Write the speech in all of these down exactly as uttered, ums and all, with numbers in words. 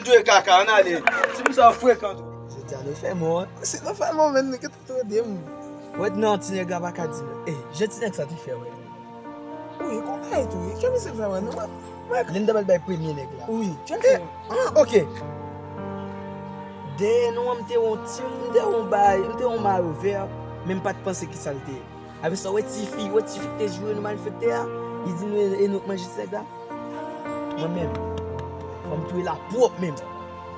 Jwe kaka, ann ale. Ti moun sa yo frekan tou. Jodi a nou fè mò, hein. Si nou fè mò, menm nou gentan tou ede m. Wè nan ti nèg la pa ka di non. Eh, jan ti nèg sa te fè wè. Wi, konprann tou. Wi, kè misye fè wè nou. Mwen, mwen, Linda bal bay premye nèg la. Wi, kè misye. Ah, ok. Dèyè nou an, m te yon ti, m te yon bay, m te yon mayo vè, men m pa t panse ki sa l te ye. Apre sa, wè tifi, wè tifi ki te joure nou malfektè a, li di nou e, e nou k manje ti nèg la. Mwen menm, fò m touye l a pwòp menm.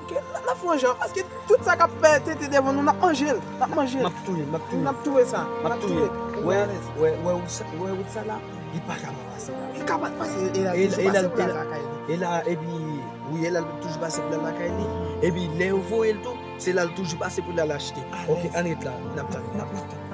Ok, n ap, n ap fè yon jan, paske tout sa k ap fè tete devan nou, n ap manje l, n ap manje l. M ap touye l, m ap touye l. N ap touye sa, n ap touye l. Wè, wè, wè, wè wout sa, wè wout sa la, li pa ka pa pase la. Li ka pa pase, e la, e la, toujou pase pou l al lakay li. E la, epi, wi, e la, l toujou pase pou l al lakay li. Epi, lè yo voye l tou, se la l toujou pase pou l al achte. Ok, ann ret la, n ap tann, n ap, n ap tann.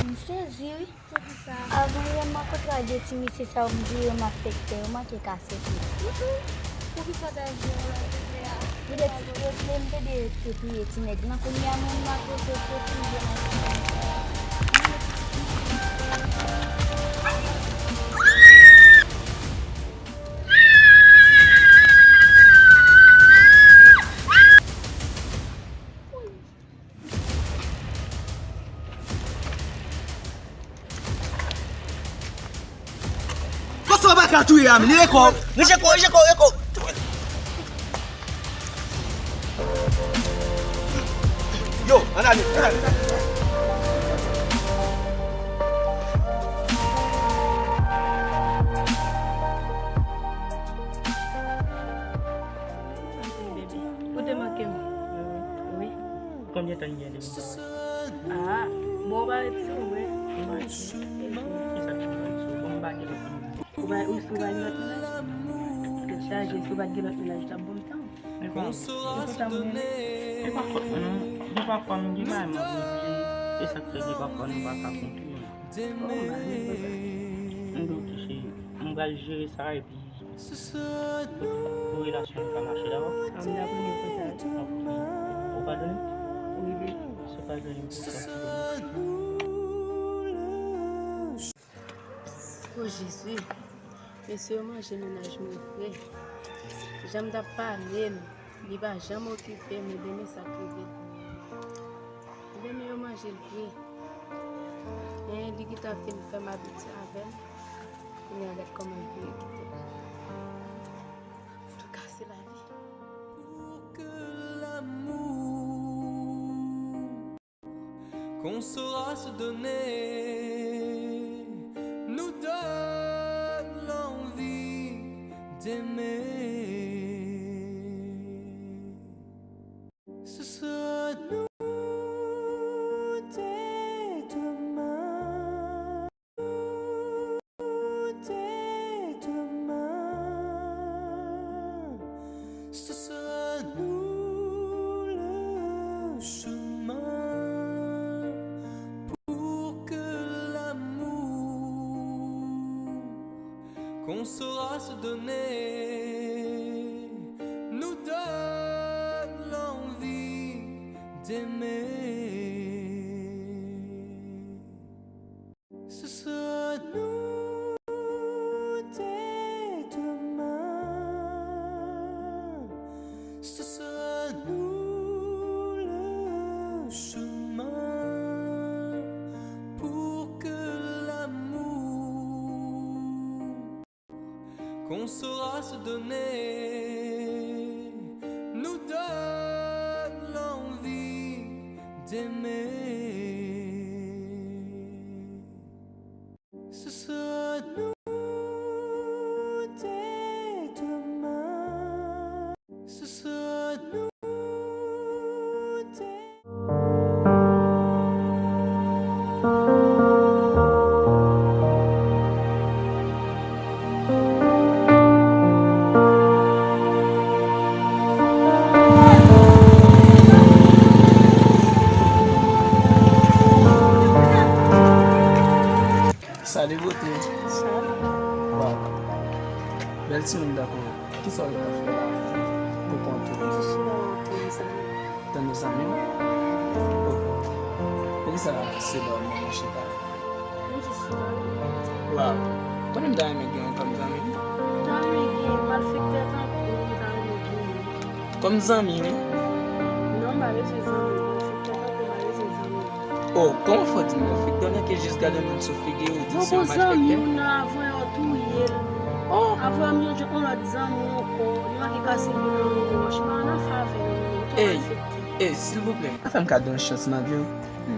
M sezi wi. Avan yè m rankontre ak de ti mesye sa yo, m di yo malfektè, yo manke kase tou. Poukisa w ta di yo malfektè a? Yo de ti, yo vle m pede yo te touye ti nèg lan, kounye a mwen m ap reproche tou yo nan ti nèg lan. Kote w pa ka touye a, men li reko, rejeko, rejeko, reko. Yo, ann ale, ann ale. Ou te manke m. Wi. Konbyen tan n gen depi m pa wè? Ah, bon, ou pa ret sou mwen. M pa ret sou mwen. Kisa k fè m pa ret sou ou? Bon, m pa gen lòt moun. Ou pa, ou, si w pa gen lòt mennaj? Tèt chaje, si w pa t gen lòt mennaj, ou t ap ban m tan. Men pa, se konsa mwen ye. Se pa fòt mwen, non. Gen pafwa m gen bagay m ap regle. Se sa k fè gen pafwa nou pa ka kontre. Bon, m pa gen pwoblèm. M di w ki cheri. M pral jere sa epi pou relasyon nou ka mache, dakò? An m dakò, men konsa. Ok. Ou padone m? Wi, wi. Si w padone m, pou sa. O Jezi, mesye yo manje mennaj mwen vre. Jan m t ap pale l, li pa janm okipe m, ebyen men sa k rive l. Ebyen men yo manje l vre. Hein, li gentan fin fè m abitye avè l. Kounye a gad kòman l vire kite m. Antouka, se lavi. Pour que l'amour qu'on saura se donner nous donne l'envie d'aimer. Ce sera nous dès demain. Dès demain, ce sera nous le chemin pour que l'amour qu'on saura se donner nous donne l'envie d'aimer. Ce sera nous dès demain, ce sera nous le chemin pour que l'amour qu'on saura se donner nous donne l'envie d'aimer. Ce sera nous, Timoun tankou ou, kisa w gentan fè la pou kont ou? Tankou zanmi w? Oh. Poukisa se la w chita? Waw. Konnen m ta renmen gen w kòm zanmi. Ta renmen gen malfektè tankou ou, m ta renmen gen. Kòm zanmi, wi. Non, m pa bezwen zanmi. Malfektè tankou m pa bezwen zanmi. Oh, kòman fè w di malfektè? Ou nèk jis gade moun sou figi w, ou di se yon malfektè? Yon bon zanmi w nan, avan yo touye l. Oh. Avan yo jwenn yon lòt zanmi w ankò, li manke kase moun nan yon wòch, m pa nan favè nou, nou tou malfektè. Ey, silvouplè, pa fè m kado yon chans nan vi w.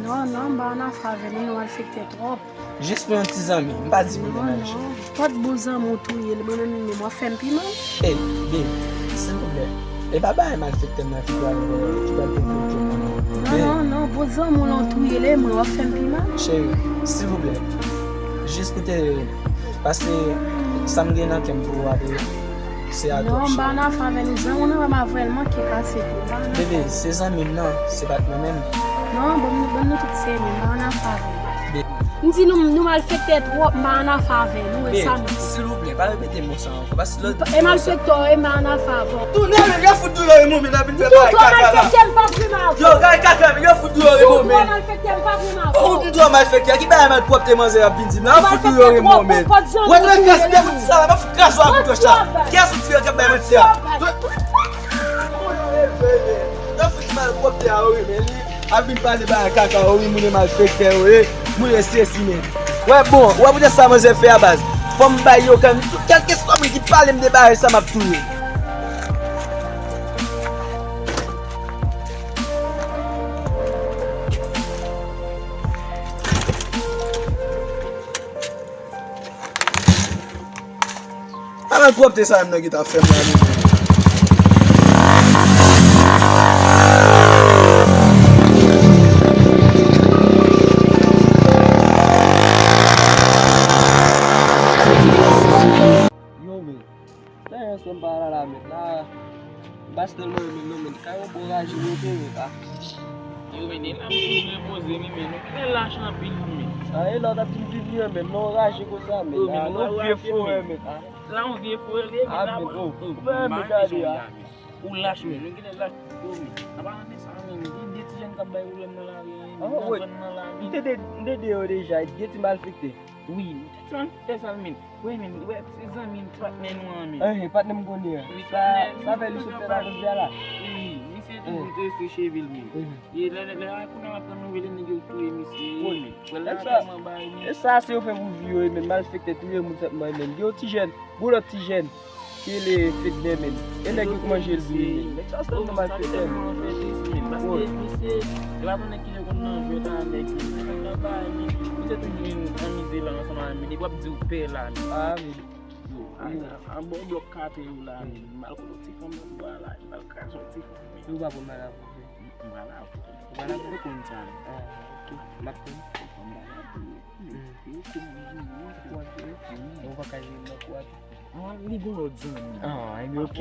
Non, non, m pa nan favè nou, nou malfektè twòp. Jis pou yon ti zanmi, m pa di pou lè nan je. Non, non. Tout bon zanmi w touye l, mwen menm li menm, w ap fè m pi mal. Ey, babe, silvouplè. E pa bagay malfektè m nan ki pral, ki pral pwovoke m nan, non. Non, non, non, bon zanmi w lan w touye l, e mwen, w ap fè m pi mal. Cheri, silvouplè. Jis koute, paske sa m gen nan kè m pou w ap Se a tou. Non, m pa nan afè avè nou. Zanmi w nan wè m avè l manke kase tou. M pa nan afè avè l. Bebe, se zanmi m nan, se pa t mwen menm. Non, ban m, ban m nou tout se men, m pa nan afè avè l. Be- M di nou, nou malfektè twòp, m pa nan afè avè nou, e sa m di. Silvouplè, pa repete mo sa ankò, paske lòt... E malfektè w ye, m pa nan afè avè w. Tounen men, yo fout dou yo, e moman n ap vin fè bagay kaka la. Tou malfektè, m pa vle m avè w. Yo, bagay kaka, yo fout dou yo, e moman. Tou malfektè, m pa vle m avè w. Ou m twò malfektè, ki bagay malpwòpte manzè ap vin di m la, yo fout dou yo, e moman. Wè, twa kras, byen fout sa la, m ap fout kras ou ak yon tòch la. Kiyès ou tire k ap bay manti a? Yo fout malpwòpte a, wi, men li ap vin pale bagay kaka, wi, moun e malfektè, wi, moun e sesi, men. Wè, bon, wè, poutèt sa manzè fè a, baz. Fò m bay yo, kan, kèlkeswa moun ki pale m de bagay sa, m ap touye. Ala malpwòpte sa menm nan ki t ap fè m la, menm. Yo, men. Sa yon sèm pa la la, men. La, m pa tèlman renmen l non, men. Kay yo bon raje, men, men, men. Yo, men, e la m toujou repoze, men, men. Nou gen lach anpil, men. A, e la w t ap di m vini, men. Non, raje konsa, men. Yo, men, nou vye forè, men. La yon vye forè li ye, men, la, oh, oh, men, gade a. Ou lach, men, nou genlè lach, yo, men. An palan de sa, men, gen de ti jèn k ap bay pwoblèm nan lari, nan zòn nan la, men. M te de, m te de yo deja, gen ti malfektè. Wi, ti malfektè sa l, men. Wi, men, wè, se zanmi m, patnè nou an, men. Eh, patnè m konnen an. Wi, sa, patnè, sa fè li sot fè nan koze a la. Wi, misye toujou te sou cheve l, men. E lè, lè, lè, kounye a m ap pran nouvèl, nèg yo touye misye, men. Wè, lè a tèlman bay, men. E sa, se yo fè pou vi yo, men, malfektè touye moun sèlman, men. Gen yon ti jèn, gon lòt ti jèn. Ki rele Fednè, men. E nèg yo k manje l vre, men. Nèg sa se yon nòmal Fednè. Paske misye, yo pa konnen kilè konn nan jwèt avèk li. Misye konn nan bay, men. Misye toujou vin anmize la ansanm avè m, men. Epi w ap di w pè la, men. A, men. Yo, a, a, a, bon blòk kape yo la, men. M al kote yon ti fanm nan bwa la, m al kraze yon ti fanm, men. Yo pa konn mal avè w, men. M pa la pou ou. Ou pa la pou ou? Ou konn sa, men. A, ok. M ap tann. M pa la pou ou. Hmm. Yo konn vini, yo konn vini. Ou pa ka jwenn nan kwa tou. Ah, li gon lòt zanmi. Ah, anben, ok.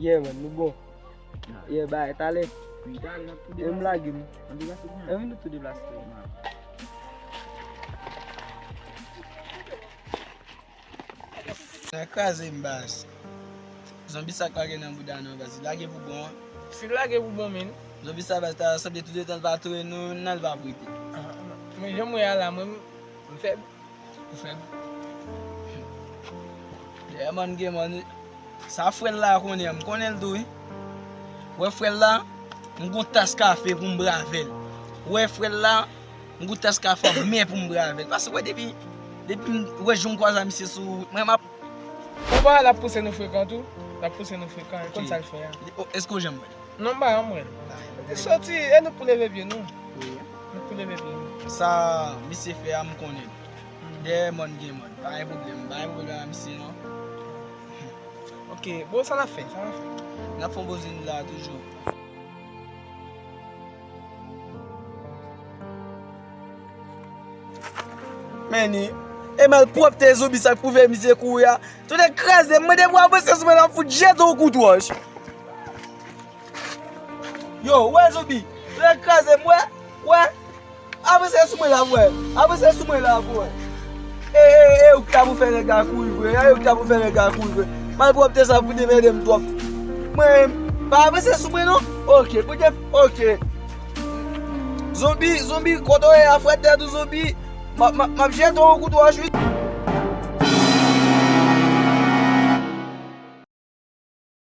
Yeah, man, nou bon. Yeah, bye, talè. Wi, talè, n ap tou deplase. E m lage m. N ap deplase kounye a? E wi, nou tou deplase. Nan kraze m, baz. Zonbi sa k lage nan bouda nou, baz. Lage pou bon, an. Si l lage pou bon, men. Zonbi sa, baz, ta sanble tout etan l pa touye nou, nan l pa prete. Ah, men jan m wè a la, mwen, m fèb. Ou fèb? Dèyè mòn gen mòn, wi. Sa frè l la konnen, m konnen l tou, wi. Wè frè l la, m gon tas kafe pou m brave l. Wè frè l la, m gon tas kafe an men pou m brave l. Paske wè depi, depi m wè jou m kwaze a misye sou wout mwen, m ap... Bon, bagay la ap pouse nou frekan tou. L ap pouse nou frekan, e konn sa l fè a. Èske w janm wè l? Non, m pa janm wè l. Li soti, e nou pou leve pye nou. Wi. Nou pou leve pye nou. Sa misye fè a, m konnen l. Dèyè mòn gen mòn. Pa gen pwoblèm. Pa gen pwoblèm ak misye, non. Ok, bon, sa n ap fè? Sa n ap fè? N ap fè yon poze la toujou. Men ni, e malpwòpte zonbi sa k pou fè misye kouri a. Tounen kraze, mwen depi w avanse sou mwen la, m fout jete yon kout wòch. Yo, wè zonbi, tounen kraze m, wè, wè. Avanse sou mwen la, wè. Avanse sou mwen la, wè. E, e, e, ou k ta pou fè nèg la kouri vre. E, ou k ta pou fè nèg la kouri vre. Malpwòpte sa pou demède m twòp. Mwen, pa avanse sou mwen non. Ok, pou ke, ok. Zonbi, zonbi, kote w ye a, frè tèt ou zonbi. M ap, m ap, m ap jete yon kout wòch wi.